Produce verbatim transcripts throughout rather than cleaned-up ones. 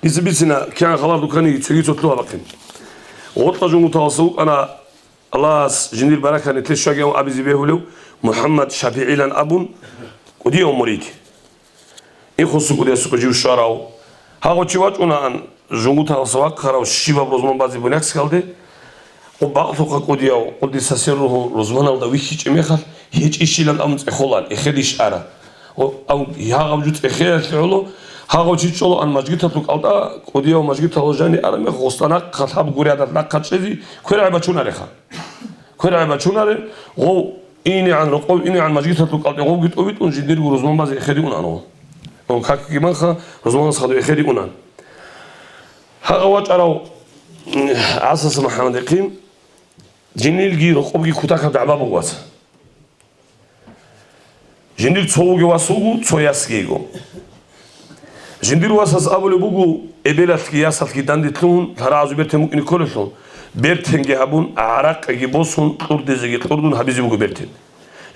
Дица бицина, кигӀан халар дуканиги цоги цо лъугьа бахъин. Гъоркьа Жунгуталаса вукӀана, Аллагьас жиндир баракат нилъе щвагиян абизе бегьулев, МухӀаммад ШапигӀилан абун, кӀудияв мурид. Ихусу кӀудиясухъе жив щварав. Гьагъав чи вачӀунаан, Жунгуталаса вахъарав, щибаб рузман базе Буйнакскалде. Гъоб бакълъухъа кӀудияв, къуддиса сирругьу, рузманалда вихьичӀеб мехалъ, гьечӀищилан абун цӀехолаан, эхедищ ара. О, ав, гьагъаб жо цӀехеялъе гӀоло, гьагъав чи чӀолаан мажгиталъул кӀалтӀа, кӀудияв мажгиталъул жани ара мех, гъосда нахъа лъаб гурядалъ нахъа чӀезе квергӀи бачунареха. КвергӀи бачунаре, гъов инегӀан, рокъов инегӀан мажгиталъул кӀалтӀе гъовги тӀовитӀун, жиндирго рузман базе эхеде унаан гъов. Гъов какги манха, рузманас хадув эхеде унаан. Гьагъав вачӀарав, м, ГӀасас МухӀаммад ихъин, жиндирги рокъобги кутакаб дагӀба буго, вац. Жиндир цо вугев вас вуго, цо ясги йиго. Жиндир васас абулеб буго, эбелалъги ясалъги данде лъугьун, лъарагӀазул бертен букӀине кколелъул, бертенги гьабун, гӀаракъиги босун, кьурдезеги кьурдун гьабизе буго бертен.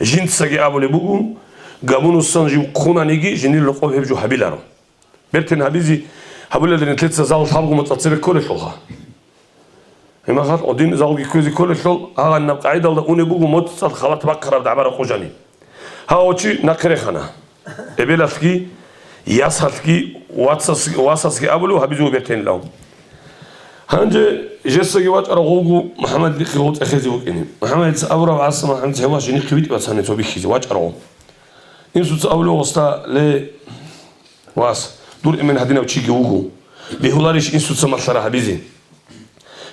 Жинцаги абулеб буго, габунисан жив хъунаниги, жиндир рокъоб гьеб жо гьабиларо. Бертен гьабизе гьабулелда нилъеца зал лъабго моцӀалъ цебе кколелъулха. Гьеб мехалъ гьадин залги кквезе кколелъул, гьагъанаб къагӀидалда унеб буго моцӀалъ халат бахъараб дагӀба-рокъов жани. Гьав чи нахъе рехана. Эбелалъги, ясалъги, вацас-, васасги абулев гьабизе вуго бертенилан. Гьанже жесаги вачӀарав гъовго МухӀаммадихъе гъов цӀехезе вукӀине. МухӀаммадица абураб, ГӀасас МухӀаммадица гьев вас жинихъе витӀи, вацани цо бихьизе вачӀарав гъов. Инсуца абулев гъосда: «Ле, вас, дур эмен гьадинав чиги вуго. Бегьуларищ инсуца малъара гьабизе?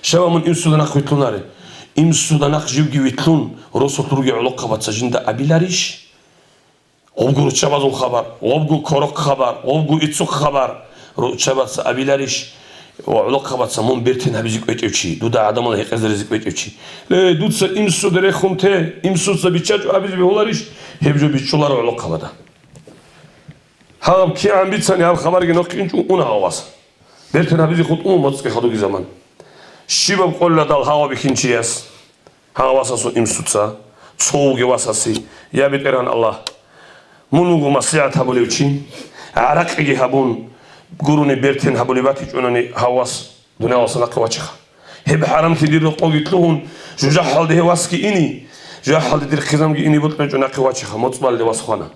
Щай ва мун инсуда нахъ витлъунаре? Инсуда нахъ живги витлъун, росулъ ругел гӀолохъабаца жинда абиларищ? Гъобго руччабазул хабар, гъобго короха хабар, гъобго иццухъ хабар руччабаца абиларищ ва гӀолохъабаца мун бертен гьабизе кӀвечӀев чи, дуда гӀадамал гьекъезаризе кӀвечӀев чи? Ле, дуца инсуда рехун те, инсуца биччачӀо абизе бегьуларищ?» Гьеб жо бичӀчӀуларо гӀолохъабада. Гьаб кигӀан бицани, гьаб хабарги нахъе инчӀо уна гьав вас. Бертен гьабизе хутӀун моцӀги хадуги заман. Щибаб къоладал гьав бихьинчияс, гьав васасул инсуца, цо вугев васасе: «Я БетӀергьан Аллагь, мун вуго маслигӀат гьабулев чи, гӀаракъиги гьабун, гурони бертен гьабулеб батичӀунани гьав вас дуниялалдаса нахъе вачеха. Гьеб хӀарамлъи дир рокъовги лъугьун, жужахӀалде гьев васги ине, жужахӀалде дир хъизамги ине бокьичӀо нахъе вачеха, моцӀ балде вас хвана».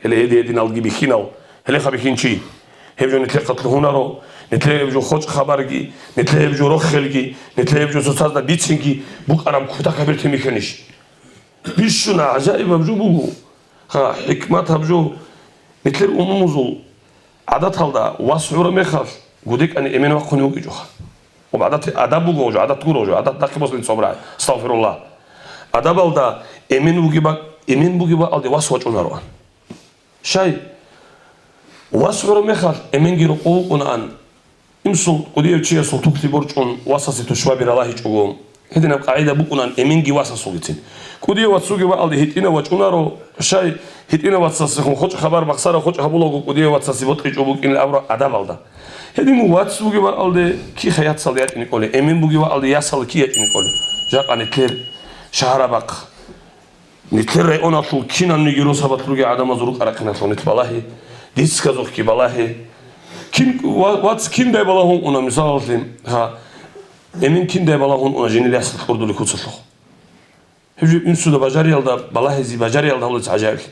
Гьеле гьедин-гьединалги бихьинал, гьелеха бихьинчи. Гьеб жо нилъехъа лъугьунаро, нилъее гьеб жо хочӀ хабарги, нилъее гьеб жо рохелги, нилъее гьеб жо цоцазда бицинги букӀараб кутакаб бертен бихьанищ? Бищун гӀажаибаб жо буго. Гьа, хӀикматаб жо. Нилъер умумузул гӀадаталда вас гӀураб мехалъ гудекӀани эмен вахъун вукӀичӀоха. Гъоб гӀадат, адаб буго жо, гӀадат гуро жо, гӀадат нахъе босулин цо брагӀи. Астагъфируллагь. Адабалда эмен бугеб-, эмен бугеб бакӀалде вас вачӀунароан. Щай? Вас гӀураб мехалъ эменги рокъов вукӀунаан. Инсул кӀудияв чиясул тукли борчӀун васасе тушбаби ралагьичӀого. Гьединаб къагӀида букӀунаан эменги васасулгицин. КӀудияв вацги бакӀалде гьитӀинав вачӀунаро, щай, гьитӀинав вацасехун хочӀ хабар бахсарав хочӀ гьабулаго кӀудияв вацасе бокьичӀо букӀинилан абураб адабалда. Гьедин вацги бакӀалде кихъа яцалда ячӀине кӀолеб, эмен бугеб бакӀалде ясалда кий ячӀине кӀолеб? Жакъа нилъер шагьарабахъ. Нилъер районалъул киналниги росабалъ ругел гӀадамазул рукӀа-рахъиналъул нилъ балагье, дицказухъги балагье. Кин, ва-, вац киндай балагьун уна, мисалалъе, гьа, эмен киндай балагьун уна жинил ясалъ кьурдулел куцалъухъ. Гьеб жо инсуда бажариялда, балагьизе бажариялда гьавлица гӀажаиблъи.